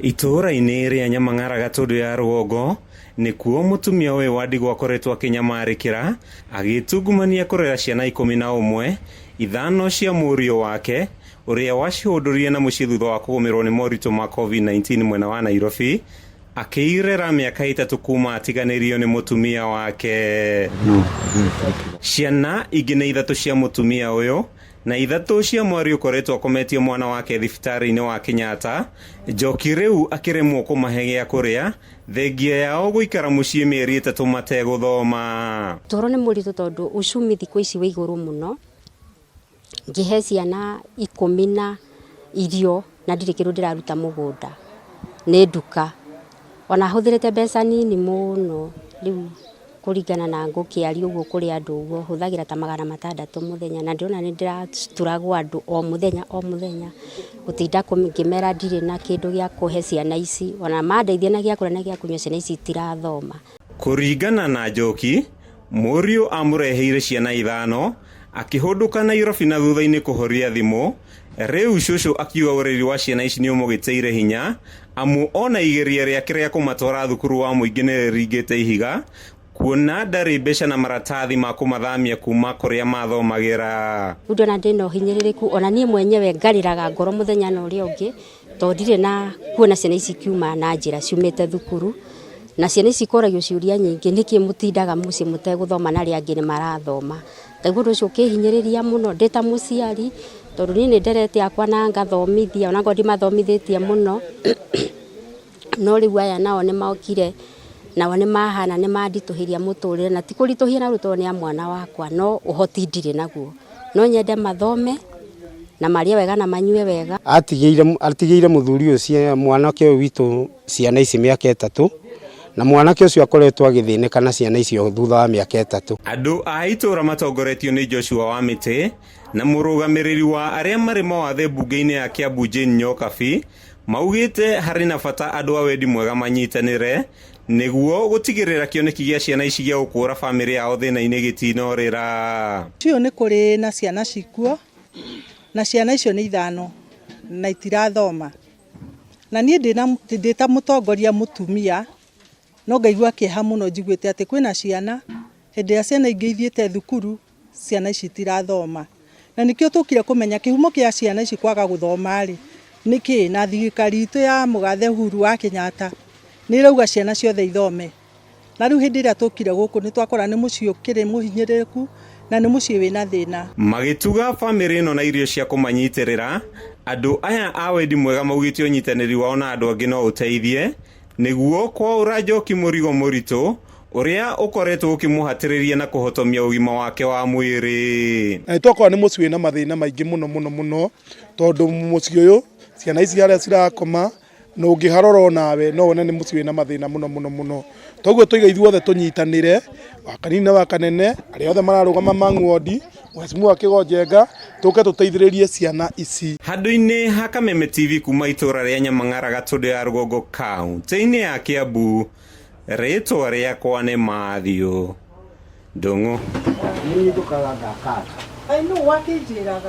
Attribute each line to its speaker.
Speaker 1: Itũũra-inĩ rĩa Nyamang'ara Gatũndũ ya rũgongo nĩkuo mũtumia ũyũ wa ndigwa akoretwo akĩnyamarĩkĩra agĩtungumania kũrera ciana 11, ithano cia mũriũ wake ũrĩa wacihũndũrire na mũciĩ thutha wa kũgũmĩrwo nĩ moritũ ma COVID-19 mwena wa Nairobi, akĩirera mĩaka 3 kuma atiganĩrio nĩ mũtumia wake. Ciana ingĩ nĩ 3 cia mũtumia ũyũ na 3 cia mwarĩ ũkoretwo akometie mwana wake thibitarĩ-inĩ wa Kenyatta. Njoki rĩu akĩremwo kũmahe gĩa kũrĩa thengia yao gũikara mũciĩ mĩeri 3 mategũthoma.
Speaker 2: Toro nĩ mũritũ tondũ uchumi thikũ ici wĩ igũrũ mũno, ngĩhe ciana 10 na irio na ndirĩ kĩndũ ndĩraruta mũgũnda nĩ nduka, ona hũthĩrĩte mbeca nini mũno rĩu kũringana na ngũkĩaria ũguo kũrĩ andũ ũguo hũthagĩra ta 600 mũthenya, na ndĩrona nĩ ndĩraturagwo andũ o mũthenya o mũthenya, gũtinda ngĩmera ndirĩ na kĩndũ gĩa kũhe ciana ici, ona mandeithia na gĩa kũrĩa na gĩa kũnyua ciana ici itirathoma.
Speaker 1: Kũringana na Njoki, mũriũ amũreheire ciana 5 akĩhũndũka Nairobi na thutha-inĩ kũhoria thimũ. Rĩu cũcũ akiuga ũreri wa ciana ici nĩ ũmũgĩtĩire hinya, amu ona igeria rĩake rĩa kũmatwara thukuru wa mũingĩ nĩ rĩringĩte ihiga, kuona ndarĩ mbeca na maratathi ma kũmathamia kuma kũrĩa mathomagĩra.
Speaker 2: Rĩu ndona ndĩna ũhinyĩrĩrĩku, ona niĩ mwenyewe ngarĩraga ngoro mũthenya na ũrĩa ũngĩ, tondũ ndirĩ na kuona ciana ici ikiuma na njĩra ciumĩte thukuru, na ciana ici ikoragio ciũria nyingĩ, nĩkĩ mũtindaga mũciĩ mũtegũthoma na arĩa angĩ nĩ marathoma. Ngaigua ũndũ ũcio ũkĩhinyĩrĩria mũno ndĩ ta mũciari, tondũ niĩ nĩ nderete akwa na ngathomithia, ona ngorwo ndimathomithĩtie mũno, no rĩu aya nao nĩ mokire, nao nĩ mahana nĩ manditũhĩria mũtũrĩre, na ti kũritũhia na rĩu tondũ nĩ a mwana wakwa, no ũhoti ndirĩ naguo. No nyende mathome na marĩe wega na manyue wega.
Speaker 3: Atigĩire mũthuri ũcio mwanake ũyũ witũ ciana ici mĩaka 3, na mwanake ũcio akoretwo agĩthĩnĩka na ciana icio thutha wa mĩaka 3.
Speaker 1: Andũ a itũũra matongoretio nĩ Joshua Wamĩtĩ na mũrũgamĩrĩri wa arĩa marĩ mawathe mbunge-inĩ ya Kiambu Jane Nyokabi maugĩte harĩ na bata andũ a wendi mwega manyitanĩre nĩguo gũtigĩrĩra kĩoneki gĩa ciana ici gĩa gũkũra bamĩrĩ yao thĩna-inĩ gĩtinorĩra.
Speaker 4: Ũcio nĩ kũrĩ na ciana cikuo, na ciana icio nĩ 5 na itirathoma. Na niĩ ndĩ ta mũtongoria mũtumia, no ngaigua kĩeha mũno njiguĩte atĩ kwĩna ciana, hĩndĩ ĩrĩa ciana ingĩ ithiĩte thukuru, ciana ici itirathoma. Na nĩkĩo tũkire kũmenya kĩhumo kĩa ciana ici kwaga gũthoma rĩ, nĩkĩ? Na thirikari itũ ya mũgathe Uhuru wa Kenyatta nĩ ĩrauga ciana ciothe ithome. Na rĩu hĩndĩ ĩrĩa tũkire gũkũ nĩ twakora nĩ mũciĩ ũkĩrĩ mũhinyĩrĩrĩku na nĩ mũciĩ wĩna thĩna.
Speaker 1: Magĩtuga bamĩrĩ ĩno na irio cia kũmanyitĩrĩra, andũ aya a wendi mwega maugĩte ũnyitanĩri wao na andũ angĩ no ũteithie nĩguo kwaũra Njoki mũrigo mũritũ ũrĩa ũkoretwo ũkĩmũhatĩrĩria na kũhotomia ũgima wake wa mwĩrĩ.
Speaker 5: Na nĩ twakora nĩ mũciĩ wĩna mathĩna maingĩ mũno mũno mũno, tondũ mũciĩ ũyũ ciana ici harĩa cirakoma na ũngĩharora onawe no wone nĩ mũciĩ wĩna mathĩna mũno mũno mũno. Toguo tũiga ithuothe tũnyitanĩre, wa kanini na wa kanene, arĩa othe mararũgama mang'ondi, Mheshimiwa Kĩgonjenga, tũke tũteithĩrĩrie ciana ici.
Speaker 1: Handũ-inĩ ha Kameme TV kuma itũũra rĩa Nyamang'ara Gatũndũ ya rũgongo kaunti-inĩ ya Kiambu, rĩtwa rĩakwa nĩ Matthew Ndung'u.
Speaker 4: Ai, nũ wakĩnjĩraga?